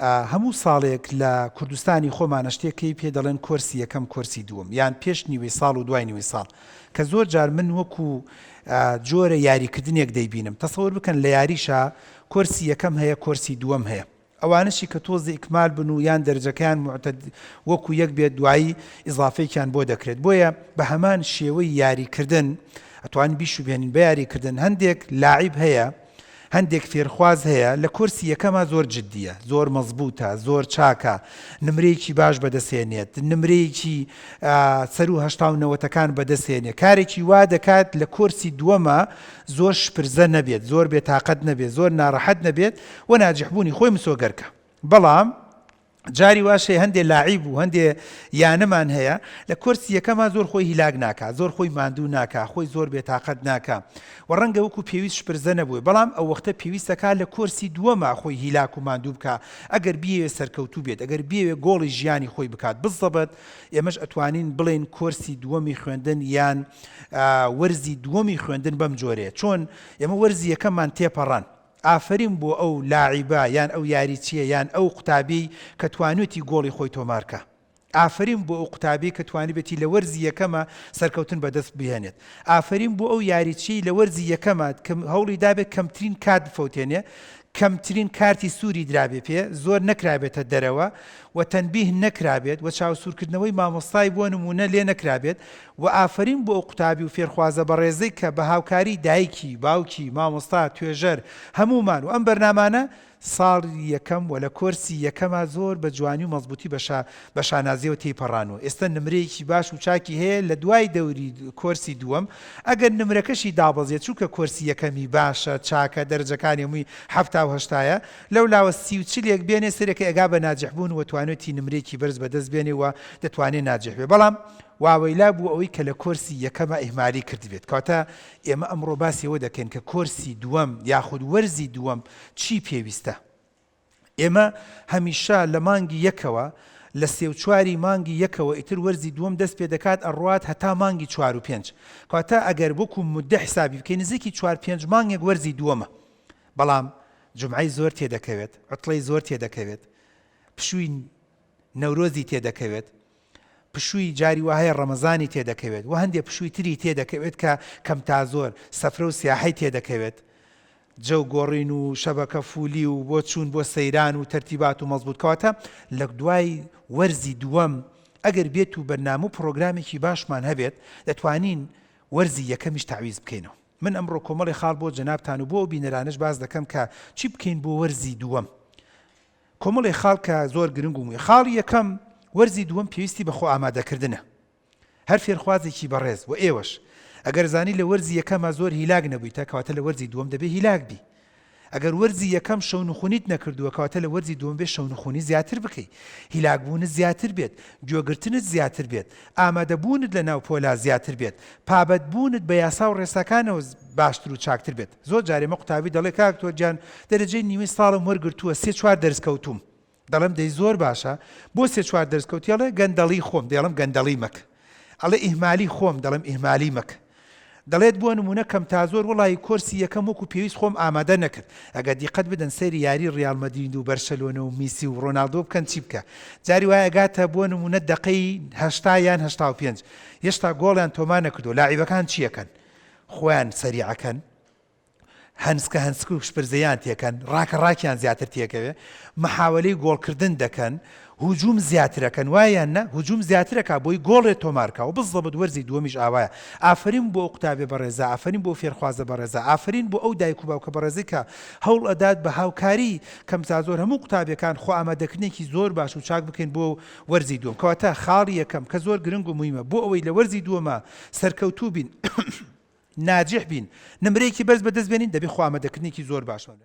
هەموو ساڵێک لە کوردستانی خۆمانە شتێکەی پێ دەڵێن کۆرسی یەکەم کۆرسی دووەم یان پێش نیوەی ساڵ و دوای نیوەی ساڵ کە زۆر جار من وەکو جۆرە یاریکردنێک دەیبینم تەسەور بکەن لە یاریشا کۆرسی یەکەم هەیە کۆرسی دووەم هەیە ئەوانەشی کە تۆزی ئیکمال بن و یان دەرجەکەیان معتد وەکو یەک بێت دوایی ئیزافەیەکیان بۆ دەکرێت بۆیە بە هەمان شێوەی یاریکردن ئەتوانین بیشوبهێنین بە یاریکردن هەندێک لاعیب هەیە هەندێک فێرخواز هەیە لە کۆرسی یەکەما زۆر جدیە زۆر مەزبوتە زۆر چاکە نمرەیەکی باش بەدەستهێنێت نمرەیەکی سەروو هەشتا و نەوەتەکان بەدەستهێنێ کارێکی وا دەکات لە کۆرسی دووەما زۆر شپرزە نەبێت زۆر بێتاقەت نەبێت زۆر ناڕەحەت نەبێت و ناجحبوونی خۆی مسۆگەرکە بەڵام جاری واش هەیە هەندێ لاعیب و هەندێ یانەمان هەیە لە کۆرسی یەکەما زۆر خۆی هیلاک ناکا زۆر خۆی ماندوو ناکا خۆی زۆر بێتاقەت ناکا و ڕەنگە وەکو پێویست شپرزە نەبووێ بەڵام ئەو وەختە پێویستەکا لە کۆرسی دووەما خۆی هیلاک و ماندوو بکا ئەگەر بیەوێ سەرکەوتوو بێت ئەگەر بیەوێ گۆڵی ژیانی خۆی بکات بزەبت ئێمەش ئەتوانین بڵێین کۆرسی دووەمی خوێندن یان وەرزی دووەمی خوێندن بەم جۆرەیە چۆن ئێمە وەرزی یەکەممان تێپەڕان ئافەرین بۆ ئەو لاعیبە یان ئەو یاریچیە یان ئەو قوتابیەی کە توانیوتی گۆڵی خۆی تۆمار کا. ئافەرین بۆ ئەو قوتابیەی کە توانیبێتی لە وەرزی یەکەما سەرکەوتن بەدەست بهێنێت. ئافەرین بۆ ئەو یاریچیەی لە وەرزی یەکەما کە هەوڵی دابێت کەمترین کات بفەوتێنێ، کەمترین کارتی سووری درابێ پێ، زۆر نەکرابێتە دەرەوە و تەنبیه نەکرابێت و چاوسوورکردنەوەی مامۆستای بۆ نموونە لێ نەکرابێت وە ئافەرین بۆ ئەو قوتابی و فێرخوازە بەڕێزەی کە بە هاوکاری دایکی، باوکی، مامۆستا، توێژەر، هەموومان و ئەم بەرنامانە ساڵی یەکەم و لە کۆرسی یەکەما زۆر بە جوانی و مەزبوتی بە شا بە شانازیەوە تێی پەڕانوە ئێستە نمرەیەکی باش و چاکی هەیە لە دوای دەوری کۆرسی دووەم ئەگەر نمرەکەشی دابەزێ چونکە کۆرسی یەکەمی باشە چاکە دەرجەکانی هەمووی حەفتا و هەشتایە لەولاوە سی و چلێک بێنێ سەرەکەی ئەگا بە ناجح بوون و توانێتی نمرەیەکی بەرز بەدەست بێنێ و دەتوانێ ناجح بێ بەڵام واوەیلا بوو ئەوەی کە لە کۆرسی یەکەما ئیهمالی کردبێت. کەواتە ئێمە ئەمڕۆ باسی ئەوە دەکەین کە کۆرسی دووەم یاخود وەرزی دووەم چی پێویستە. ئێمە هەمیشە لە مانگی یەکەوە لە سێ و چواری مانگی یەکەوە ئیتر وەرزی دووەم دەست پێ دەکات ئەڕوات هەتا مانگی چوار و پێنج. کەواتە ئەگەر وەکو موددە حسابی بکەین نزیکی چوار پێنج مانگێک وەرزی دووەمە. بەڵام جومعەی زۆر تێ دەکەوێت، عوتڵەی زۆر تێ دەکەوێت، پشووی نەورۆزی تێ دەکەوێت، پشووی جاری وا هەیە ڕەمەزانی تێ دەکەوێت و هەندێ پشووی تری تێ دەکەوێت کە کەم تا زۆر سەفرە و سیاحەی تێ دەکەوێت جەو گۆڕین و شەبەکە فولی و بۆ چوون بۆ سەیران و تەرتیبات و مەزبوت کەواتە لە دوای وەرزی دووەم ئەگەر بێت و بەرنامە و پڕۆگرامێکی باشمان هەبێت دەتوانین وەرزی یەکەمیش تەعویز بکەینەوە. من ئەمڕۆ کۆمەڵی خاڵ بۆ جەنابتان و بۆ ئەو بینەرانەش باس دەکەم کە چی بکەین بۆ وەرزی دووەم. کۆمەڵێ خاڵ کە زۆر گرنگ و مویە. خاڵی یەکەم، وەرزی دووەم پێویستی بە خۆئامادەکردنە. هەر فێرخوازێکی بەڕێز، وە ئێوەش، ئەگەر زانی لە وەرزی یەکەما زۆر هیلاک نەبوویتە، کەواتە لە وەرزی دووەم دەبێ هیلاک بی. ئەگەر وەرزی یەکەم شەونخونیت نەکردووە، کەواتە لە وەرزی دووەم بێ شەونخونی زیاتر بکەی. هیلاکبوونت زیاتر بێت، گوێگرتنت زیاتر بێت، ئامادەبوونت لە ناو پۆلا زیاتر بێت، پابەدبوونت بە یاسا و ڕێساکانەوە باشتر و چاکتر بێت. زۆر جار ئێمە قوتابی دەڵێ کاک دکتۆر گیان دەرەجەی نیوەی ساڵم وەرگرتووە سێ چوار دەرس کەوتووم دەڵێم دەی زۆر باشە بۆ سێ چوار دەرس کەوتی ئەڵێ گەندەڵی خۆم دەیڵم گەندەڵی مەک ئەڵێ ئیهمالی خۆم دەڵێم ئیهمالی مەک دەڵێت بۆ نمونە کەم تا زۆر وڵی کۆرسی یەکەم وەکو پێویست خۆم ئامادە نەکرد ئەگەر دیقەت بدەن سەیری یاری ڕیال مەدرید و بەرشەلۆنە و میسی و ڕۆناڵدۆ بکەن چی بکە جاری وایە گاتە بۆ نمونە دەقەی هەشتا یان 85 هێشتا گۆڵیان تۆمار نەکردو لاعیبەکان چیەکەن خۆیان سەریعەکەن هەنسکە هەنسک و شپرزەیان تێکەن ڕاکە ڕاکیان زیاتر تێکەوێ محاوەلەی گۆڵکردن دەکەن هجوم زیاترەکەن وایە یان نا هجوم زیاترەکا بۆی گۆڵێ تۆمارکا و بزەبت وەرزی دووەمیش ئاوایە ئافەرین بۆ ئەو قوتابیە بەڕێزە ئافەرین بۆ فێرخوازە بەڕێزە ئافەرین بۆ ئەو دایک و باوکە بەڕێزەی کە هەوڵ ئەدات بە هاوکاری کەم تا زۆر هەموو قوتابیەکان خۆ ئامادەکردنێکی زۆر باش و چاک بکەین بۆ وەرزی دووەم کەواتە خاڵی یەکەم کە زۆر گرنگ و مویمە بۆ ئەوەی لە وەرزی دووەما سەرکەوتوو بین ناجح بین نمرەیەکی بەرز بەدەست بێنین دەبێ خۆ ئامادەکردنێکی زۆر باشمان.